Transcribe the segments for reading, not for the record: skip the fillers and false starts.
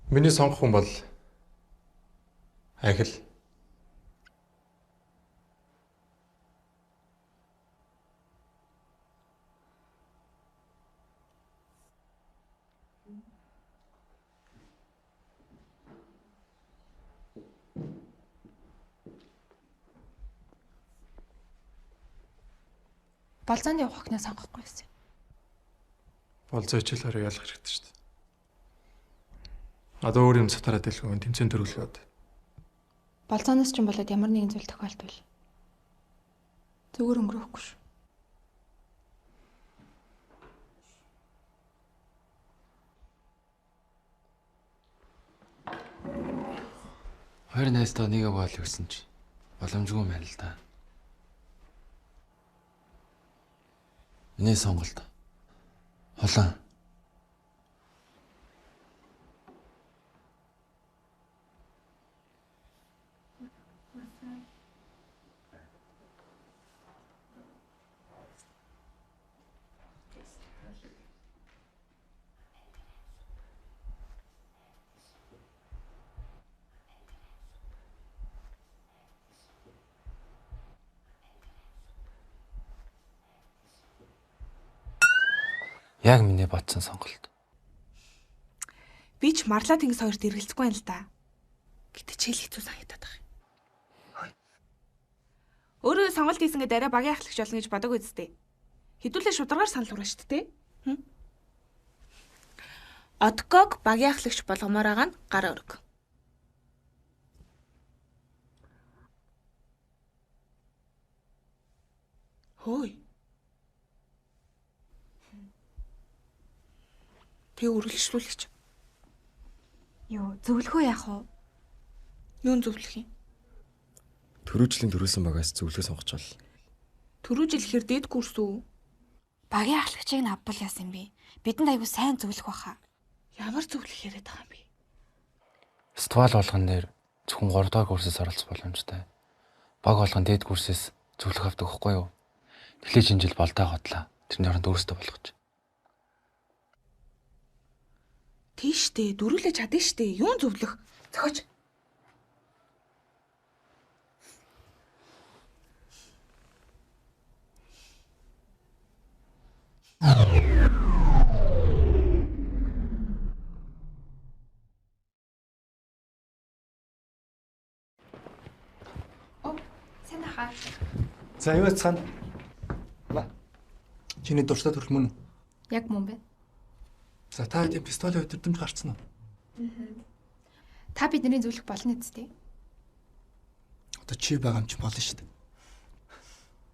Миний сонгох хүн бол Ахил. Болзооны явах охиноо сонгохгүй байсан. Болзоо хичээл хараа ялах хэрэгтэй шүү дээ. Одоо өөр юм сатараад дэлгүүн тэмцээн төрүүлээд. Болзооноос ч юм болоод ямар нэгэн зүйл тохиолдвол зүгээр өнгөрөхгүй шүү. Хоёр найзтайгаа нэг яваал гэсэн чи боломжгүй юм байна л да. Миний сонголт. Хулан. Яг миний бодсон сонголт. Би ч Марлаа тэнгис хоёрт эргэлзэхгүй байна л да. Гэтэ чийл хэцүү санагдаад байгаа юм. Өөрөө сонголт хийсэн гэдэг арай багийн ахлагч болно гэж бодоагүй зү. Хэдүүлээ шударгаар санал хураана шүү дээ. Одког багийн ахлагч болгомоор байгаа нь гар өрг. Хөөе. Тэг үргэлжлүүлээч. Юу, зөвлөхөө яах вэ? Юун зөвлөх юм? Түрүү жилийн төрүүлсэн багаас зөвлөгөө сонгочвол. Түрүү жил хэр дээд курс үү? Багийн ахлагчийг нь авбал яасан юм бэ? Бидэнд айгүй сайн зөвлөх баха. Ямар зөвлөх яриад байгаа юм бэ? Фестивал болгон дээр зөвхөн 3 дугаар курсээс оролцох боломжтой. Баг болгон дээд курсээс зөвлөх авдаг байхгүй юу? Тэглээ шинэ жил болдоо готлаа. Тэрний оронд өөрсдөө болгож. Тийш дээ, дөрүлээ чадна штэ. Юун зөвлөх? Зохиоч. Оо, сайн ахаа. За, юу яцгаана? Чиний дуртай төрөл мөн үү? Яг мөн байна. За та хэдийн пистолын өдөрдөмж гарцсан уу? Та бидний зөвлөх болно үсттэй. Одоо чи байгаа юм чи болно шүү дээ.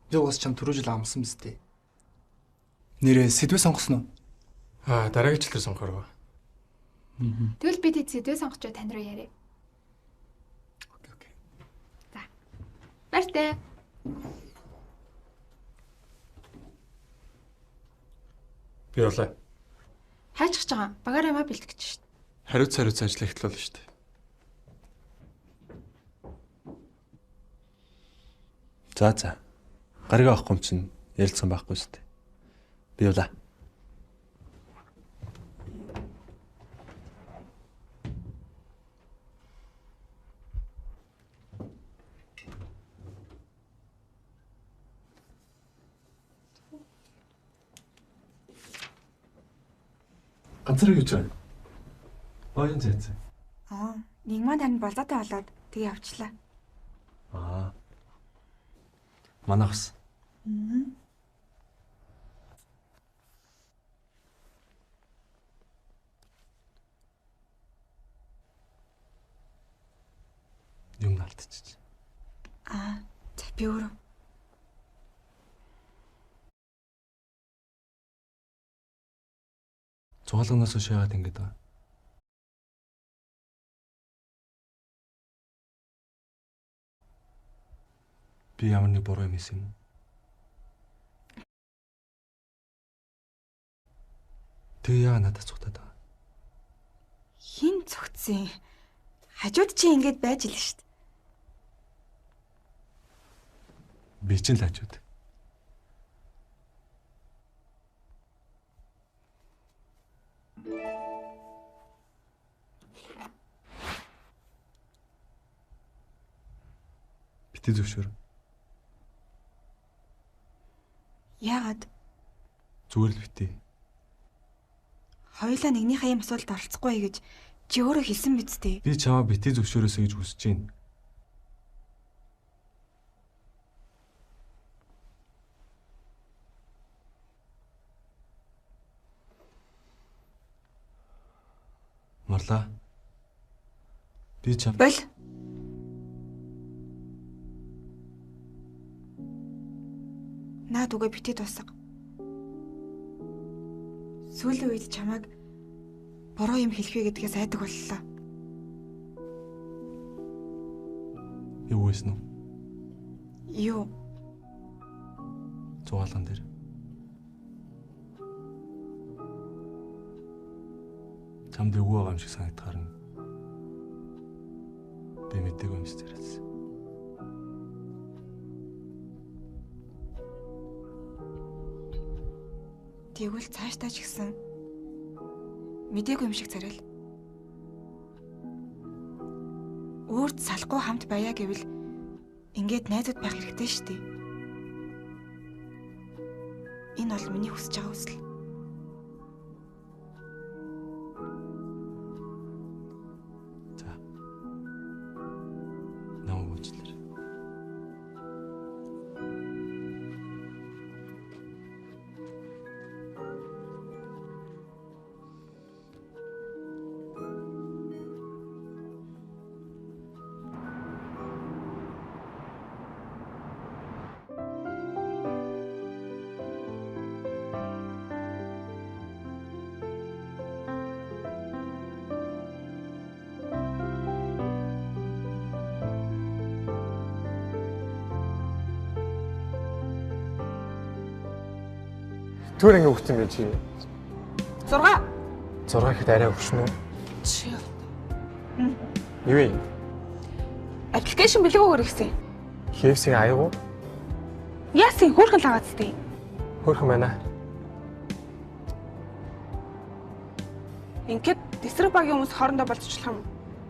Би уус чам түрүү жил амсан биз дээ. Нэрээ сэдвээ сонгосон уу? Аа, дараагийн жилээр сонгохоор. Тэгвэл би тэд сэдвээ сонгочоо тань руу яриа. Окей, окей. За. Баяртай. Би болоо. Хайчих байгаа. Багаар ямаа бэлтгэж шít. Хариуц ажил эхлүүлнэ шүү дээ. За за. Гариг авахгүй юм чинь ярилцсан байхгүй шүү дээ. Би явлаа. Ганцаараа гэж байна. Баян зээц. Аа, нэг маань тань болзоотой болоод тэгээ явчлаа. Аа. Манайх бас. Юм алдчихчих. Аа, за би өөрөө. Зугаалганаас хойш яагаад ингэж байгаа? Би ямар нэг буруу юм хийсэн юм уу? Тэгээ яагаад надад цугтаад байгаа? Хин цогцсон? Хажууд чи ингэж байж л шүү дээ. Би чинь л хажууд. Бити зөвшөөр. Яагаад? Зүгээр л бити. Хоёулаа нэгнийхээ юм асуудалд оролцохгүй гэж чи өөрөө хэлсэн биз дээ. Би чамаа бити зөвшөөрөөсэй гэж хүсэж байна. Марлаа. Би чам Бол. Наад үгээ бити тусга. Сүүлийн үед чамайг буруу юм хэлэх вэ гэдгээс айдаг боллоо. Юу байсан уу? Юу? Зугаалган дээр. Чамд эвгүй байгаа юм шиг санагдахаар нь би мэдээгүй юм зэрэгсэн. Тэгвэл цаашдаа ч гэсэн мдээгүй юм шиг царил. Өөрт салахгүй хамт байя гэвэл ингээд найзууд байх хэрэгтэй шүү дээ. Энэ бол миний хүсэж байгаа хүсэл. За. Намайг уучлаарай. Түр ингэ хөвгт юм бэ чи? 6. 6 гэхэд арай өвшнө үү? Чи. Юу вэ? Аппликейшн бэлэг өгөр ихсэн. KFC-ийн аяг уу? Яасан хөөрхөн лагаацтай. Хөөрхөн байна. Ингээд эсрэг багийн хүмүүс хоорондоо болцочлох юм.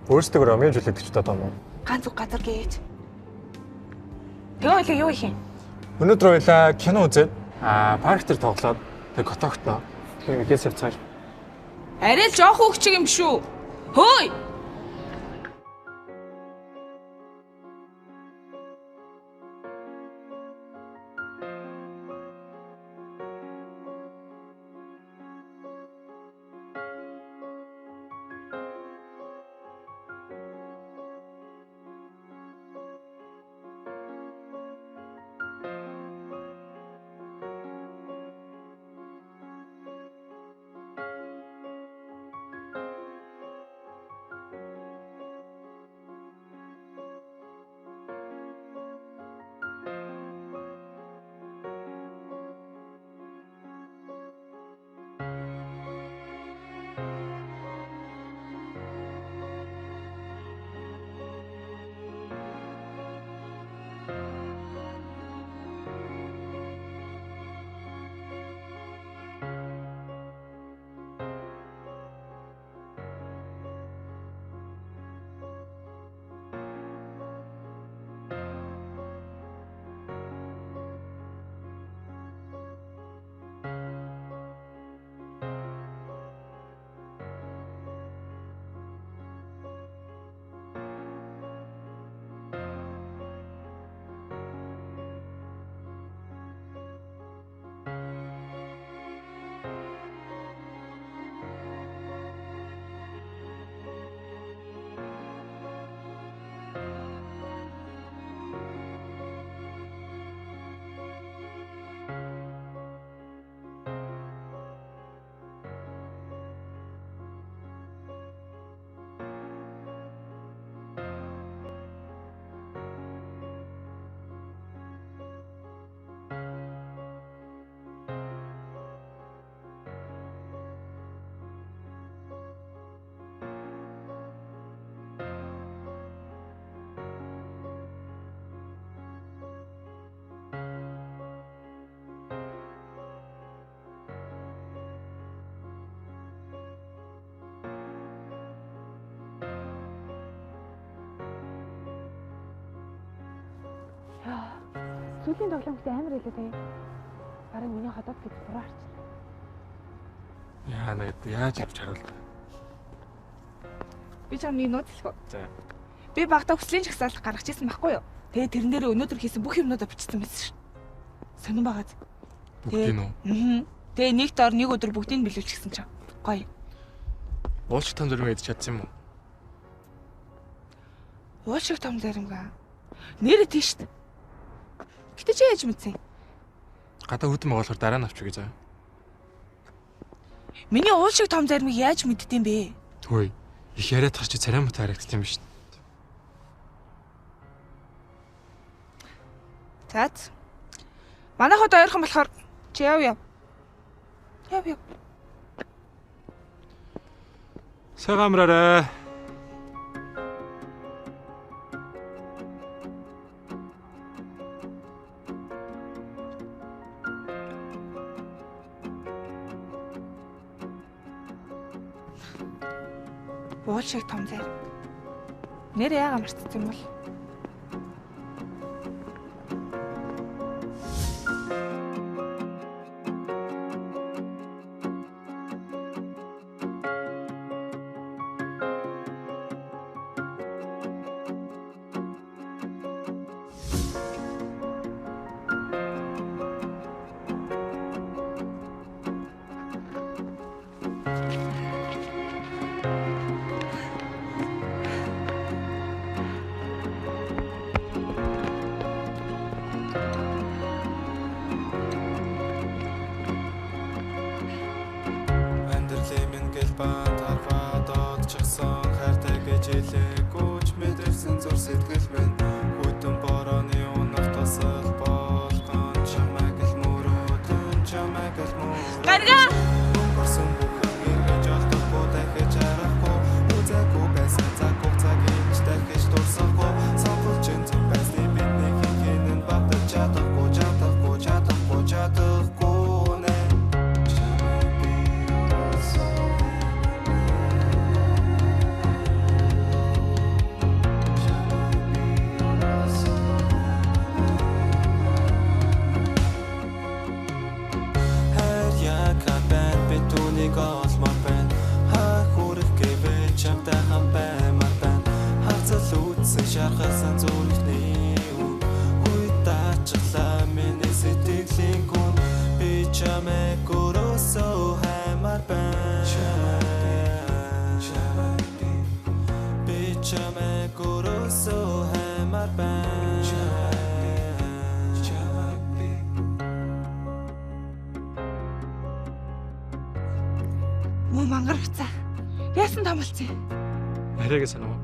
Өөрсдөө Ромео Жулиет гэж бодоод юм уу? Ганц үг газар гээч. Тэгээ ойлоо юу их юм? Өнөөдөр хоёлаа кино үзээд парк дээр тоглоод тэг готогтноо. Тэгэхээр нэгээс явцгаая. Арай л жоох хүүхчиг юм шүү. Хөөй! Сүүлийн тоглоом гэдэг амар илээ таа. Бараг миний ходоод гэж буруу харчлаа. Яа нэг яаж авч харуул. Би чам нэг нууц хэлэх үү? За. Би багтаа хүслийн жагсаалт гаргаж ирсэн байхгүй юу? Тэгээ тэрэн дээр өнөөдөр хийсэн бүх юмнуудаа бичсэн байсан шин. Сонирн байгааз. Бүгдийг үү? Аа. Тэгээ нэг дор нэг өдөр бүгдийг нь билүүлчихсэн чинь. Гоё. Уулш том зэрэг идэж чадсан юм уу? Уул шиг том заримгаа. Нэрээ тийш шүү дээ. Гэтэ чи яаж мэдсэн? Гадаа хөдөн байгаа болохоор дараа нь авч үгүй заа. Миний уул шиг том заримыг яаж мэддэм бэ? Хөөе. Их яриад тах чи царай муутай харагдсан юм биш. За. Манай хот ойрхон болохоор чи яв яв. Яв яв. Сайхан амраарай. Уул шиг том зарим. Нэр яага мартсан юм бол? Муу мангар хуцаа. Яасан томолцсон юм? Арайгаа санаа.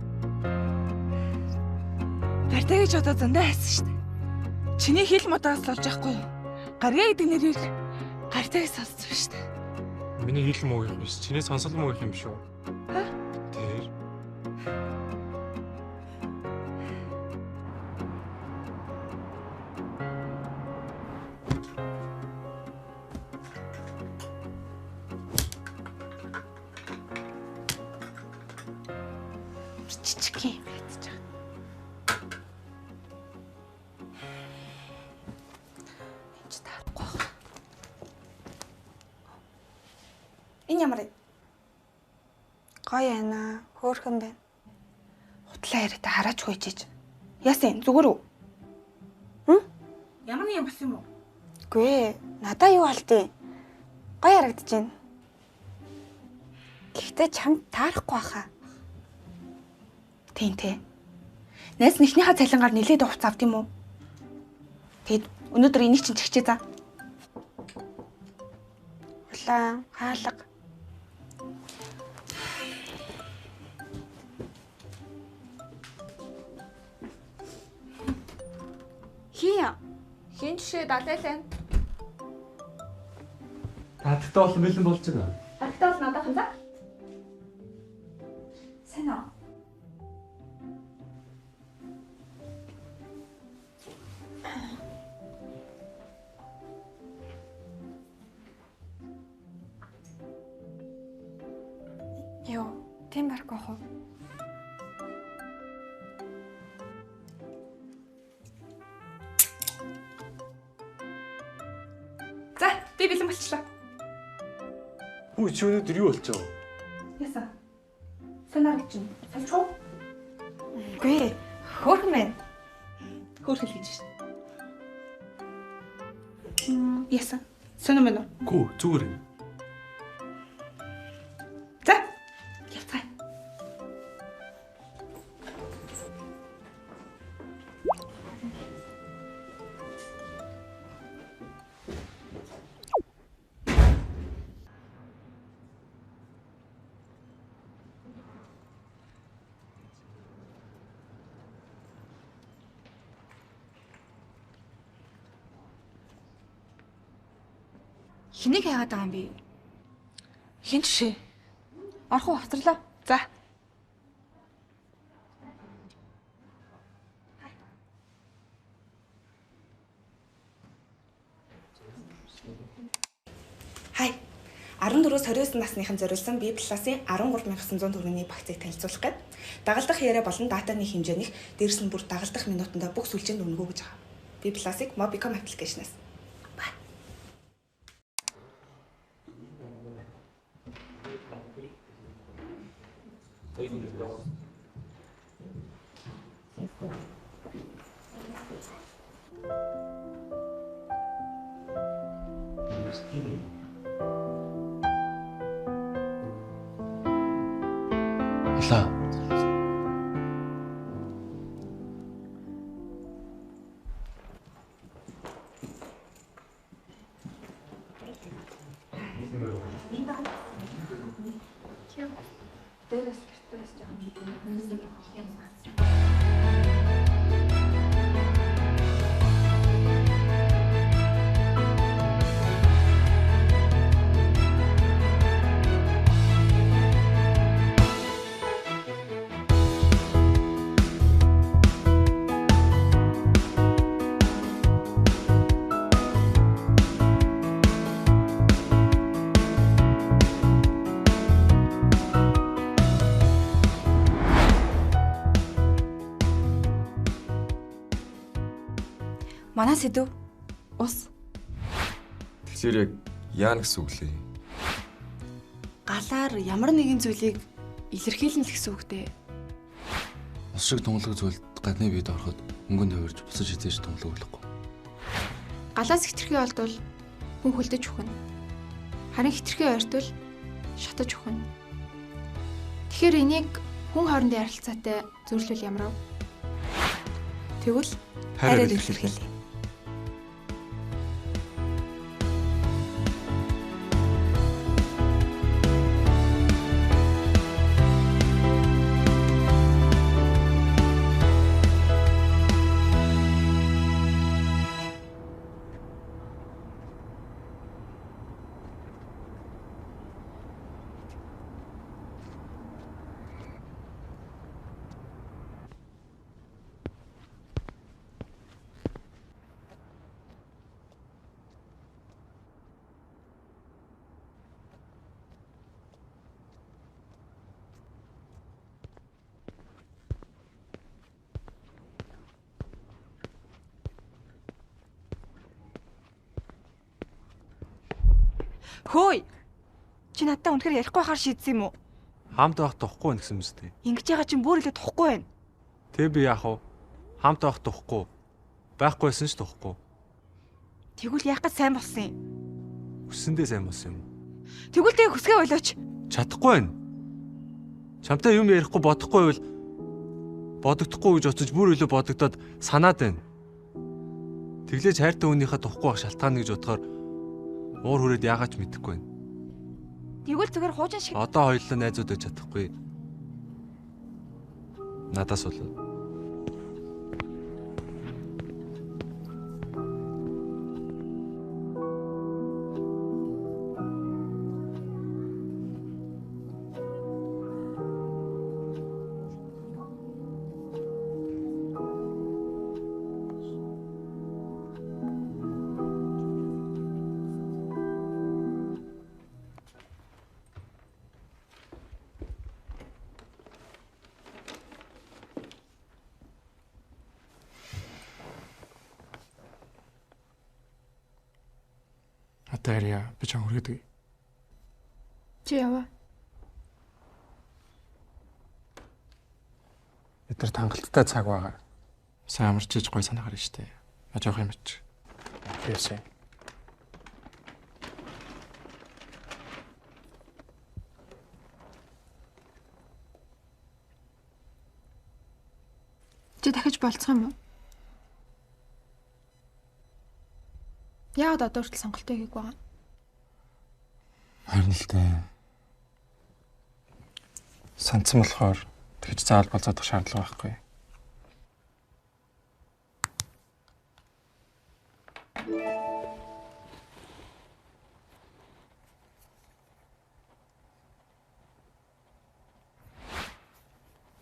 Гартай гэж одоо зөндөө хайсан шүү дээ. Чиний хил мудаас л олж явахгүй юу? Гарья гэдэг нэрийг гартай гэж сонссон шүү дээ. Миний хил муу юм биш. Чиний сонсол муу юм шүү. Ха? Тэр. Жижиг юм ядчих. Энд ч таарахгүй байх. Энэ ямар вэ? Гоё байна. Хөөрхөн байна. Хутлаа яриатай хараачгүй ичээж. Яасан зүгээр үү? Хм? Ямар нэг юм болсон юм уу? Үгүй ээ. Надаа юу алдیں۔ Гоё харагдаж байна. Гэхдээ чамд таарахгүй баха. Тийм тий. Найз нэхнийхээ цалингаар нилээд хувц авд юм уу? Тэгэд өнөөдөр энийг чинь чигчээ за. Улаан, хаалга. Хин Хин жишээ далайлаа. Таттай бол бэлэн болж байна. Таттай бол надад ханзаа. Сайн уу? Йоо, тийм барк ах уу? Би бэлэн болчлоо. Үгүй чи өнөөдөр юу болчихоо? Яса. Санаар чинь. Салчих уу? Үгүй ээ. Хөөрхөн байна. Хөөрхөл гэж шин. Яса. Сонин байна уу? Гүү, зүгээр юм. За. Явцгаая. Хэнийг хайгаад байгаа юм бэ? Хин жишээ. Орох уу хоцорлоо. За. Хай. 14-өөс 29 насныхан зориулсан B Plus-ын 13900 төгрөгийн багцыг танилцуулах гээд дагалдах яриа болон датаны хэмжээнийх дээрс нь бүр дагалдах минутанда бүх сүлжээнд үнэгүй гэж байгаа. B Plus-ыг Mobicom аппликейшнаас. Улаа. Манай сэдв ус. Тэгэхээр яг яана гэсэн үг лээ? Галаар ямар нэгэн зүйлийг илэрхийлнэ л гэсэн үг дээ. Ус шиг тунгалаг зүйлд гадны биед ороход мөнгөнд хувирж буцаж хизээж тунгалаг болохгүй. Галаас хэтэрхий олдвол хүн хөлдөж үхнэ. Харин хэтэрхий ойртвол шатаж үхнэ. Тэгэхээр энийг хүн хоорондын харилцаатай зөвлөл ямар вэ? Тэгвэл хайраар илэрхийлье. Хөөе. Чи надтай үнэхээр ярихгүй хахаар шийдсэн юм уу? Хамт байх тухгүй гэсэн юм зү. Ингэж яага чинь бүр илүү тухгүй байна. Тэг би яах вэ? Хамт байх тухгүй. Байхгүйсэн ч тухгүй. Тэгвэл яах гэж сайн болсон юм? Хүссэндээ сайн болсон юм. Тэгвэл тэг хүсгээ болооч. Чадахгүй байна. Чамтай юм ярихгүй бодохгүй байвал бодогдохгүй гэж бодож бүр илүү бодогдоод санаад байна. Тэглээж хайртай хүнийхээ тухгүй байх шалтгаан гэж бодохоор уур хүрээд яагаад ч мэдэхгүй байна. Тэгвэл зүгээр хуучин шиг одоо хоёулаа найзууд байж чадахгүй. Надаас болоо. Одоо ярья. Би чам хүргээд өгье. Чи яваа. Бид нар хангалттай цаг байгаа. Сайн амарч иж гой санаа гарна штэ. А жоох юм чи. Тийшээ. Чи дахиж болцох юм уу? Яагаад одоо хүртэл сонголтоо хийгээгүй байгаа? Харин л дээ. Санцсан болохоор тэгж заавал болцоодох шаардлага байхгүй.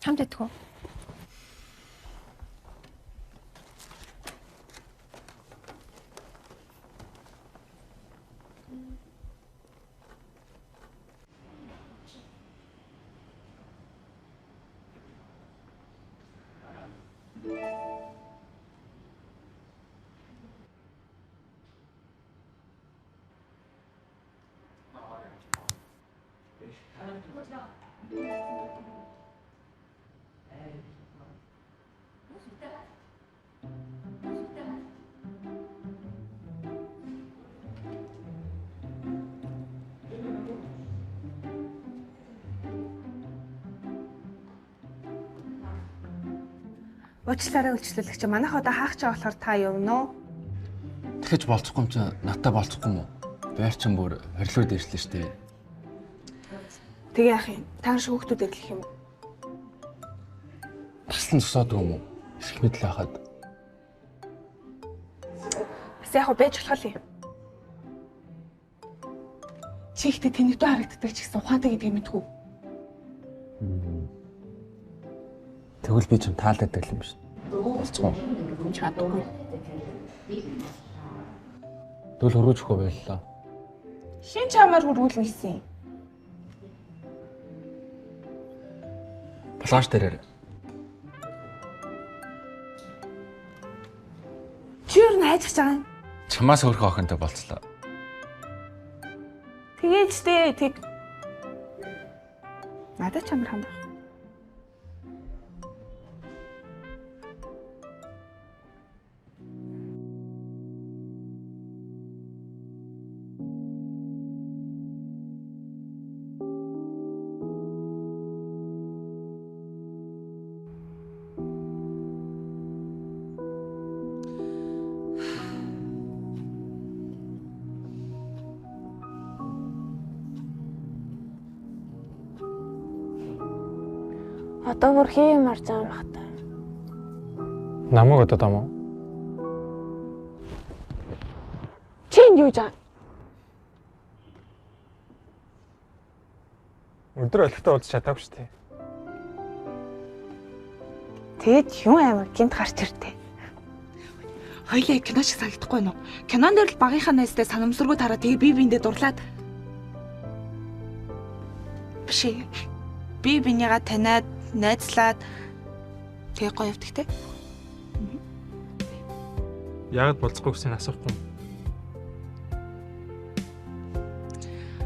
Хамт идэх үү? Уучлаарай үйлчлүүлэгч. Манайх одоо хаах чаа болохоор та явна уу? Тэгэхэж болцохгүй юм чинь надтай болцохгүй юм уу? Байр чинь бүр хорилоо дээшлээ штэ. Тэгээ яах юм? Та шиг хүүхдүүд эрлэх юм уу? Таслан зогсоодог юм уу? Эрх мэдэл байхад. Бас яг байж болох юм. Чи ихтэй тэнэгдүү харагддаг ч гэсэн ухаантай гэдгийг мэдгүй. Тэгвэл би чам таалагддаг юм шин. Болцгоо. Чадахгүй. Тэгвэл хөргөж өгөө байлаа. Хин чамаар хөргүүлнэ гэсэн юм. Плаш дээрээ. Чи юу н хайж байгаа юм? Чамаас өөрхөн охинтой болцлоо. Тэгээч дээ тэг. Надад чамар хамгаах. Одоо бүр хий юм арж байгаа юм бах та. Намайг одоо дам уу? Чи энд юу жаа? Өдөр олигтой уулзч чадаагүй шүү дээ. Тэгэд юм амар гинт гарч иртээ. Хоёлаа кино шиг санагдахгүй нү? Кинон дээр л багийнхаа найзтай санамсаргүй тараа тэгээ би биэндээ дурлаад биш ээ. Би бинийгаа таниад найзлаад тэгээ гоё явдаг те. Яагаад болцохгүй гэсэн асуухгүй юм.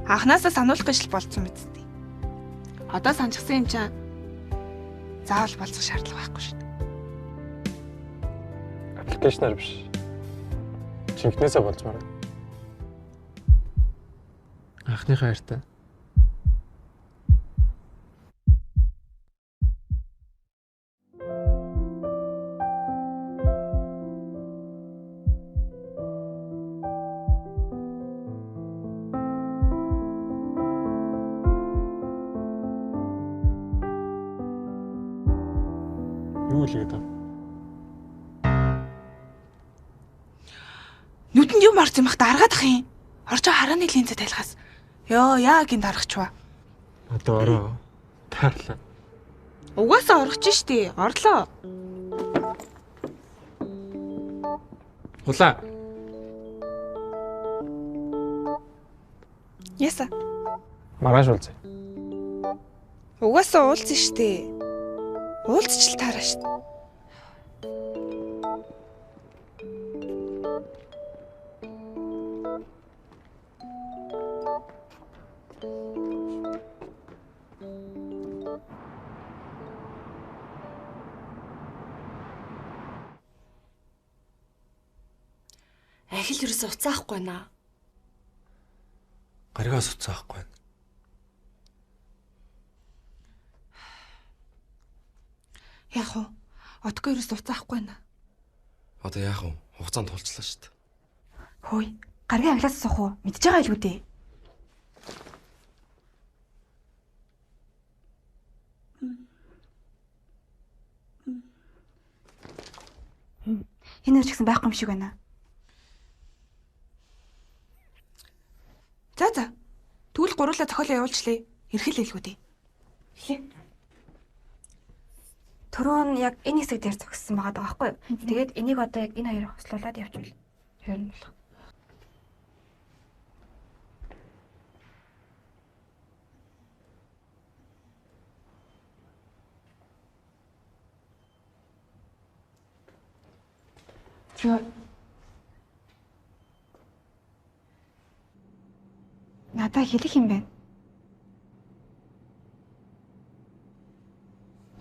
Анхнаасаа сануулах гэж л болцсон мэт дээ. Одоо санчихсан юм чаа заавал болцох шаардлага байхгүй шүү дээ. Аппликейшнаар биш. Жинхнээсээ болцмоор. Анхныхаа хайртай. Юу л гэдэг. Нүдэнд юм орсон юм бах та аргаад ах юм. Орж байгаа харааны линзээ тайлхаас. Йоо, яа гинт аргач ба. Одоо ороо. Таарлаа. Угаасаа орох чинь штий. Орлоо. Улаа. Яса. Маргааш уулзъя. Угаасаа уулзсан штий. Уулзч л таараа штий. Ахил ерөөсөө уцаахгүй байна. Гаригаас уцаахгүй байна. Яах вэ? Отгүй ерөөсөө уцаахгүй байна. Одоо яах вэ? Хугацаанд тулчлаа шүү дээ. Хөөе, гаргийн англиас суух уу? Мэдж байгаа илгүй дээ. Энэ ч гэсэн байхгүй юм шиг байна. За за. Тэгвэл гуруулаа зохиолоо явуулчлаа. Эрхэл хэлгүү дээ. Хэлээ. Түрүү нь яг энэ хэсэг дээр зогссон байгаа даа байхгүй юу? Тэгээд энийг одоо яг энэ хоёрыг хослуулад явуул. Тэр нь болох. Юу? Надаа хэлэх юм байна.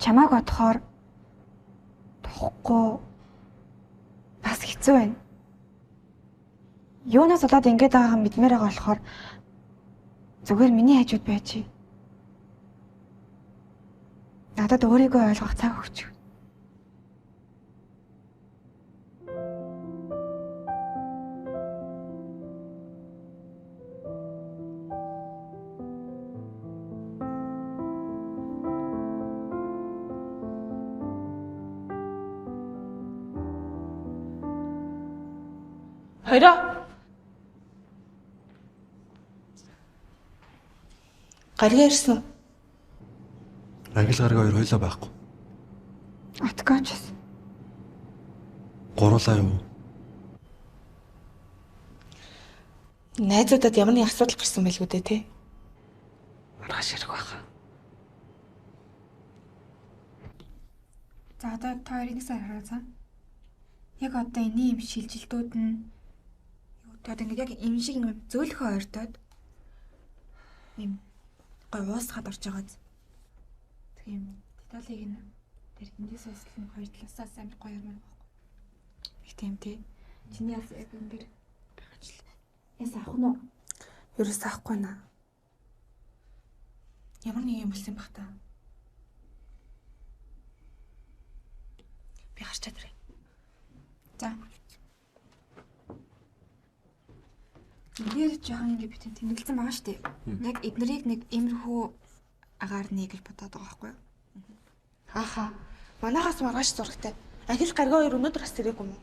Чамайг бодохоор тухгүй бас хэцүү байна. Юунаас болоод ингэж байгаагаа мэдмээр байгаа болохоор зүгээр миний хажууд байж. Надад өөрийгөө ойлгох цаг өгч. Хоёроо. Гарига ирсэн. Агил гарига хоёр хоёлаа байхгүй. Отгооч. Гурлаа юу? Найзуудад ямар нэгэн асуудал гарсан байлгүй дээ, тэ? Маргааш ирэх байхаа. За одоо та хоёрыг нэг сайн хараа цаа. Яг одоо энэ юм шилжилтүүд нь одоо ингээд яг юм шиг юм зөөлхөө ойртоод юм гой уусгаад орж байгааз. Тийм деталийг нь тэр эндээс усл нь хоёр талаасаа амар гоё юм байна байхгүй. Их тийм тий. Чиний яс яг энэ дэр байгаач л. Яс авах нь уу? Ерөөс авахгүй наа. Ямар нэг юм болсон бах та. Би харчаад ирээ. За. Эдгээр жоохон ингэ битэн тэмдэглэсэн байгаа шүү дээ. Яг эднэрийг нэг иймэрхүү агаар нэ гэж бодоод байгаа байхгүй юу? Ааха. Манайхаас маргааш зурагтай. Ахил гаргаа хоёр өнөөдөр бас ирээгүй юм уу?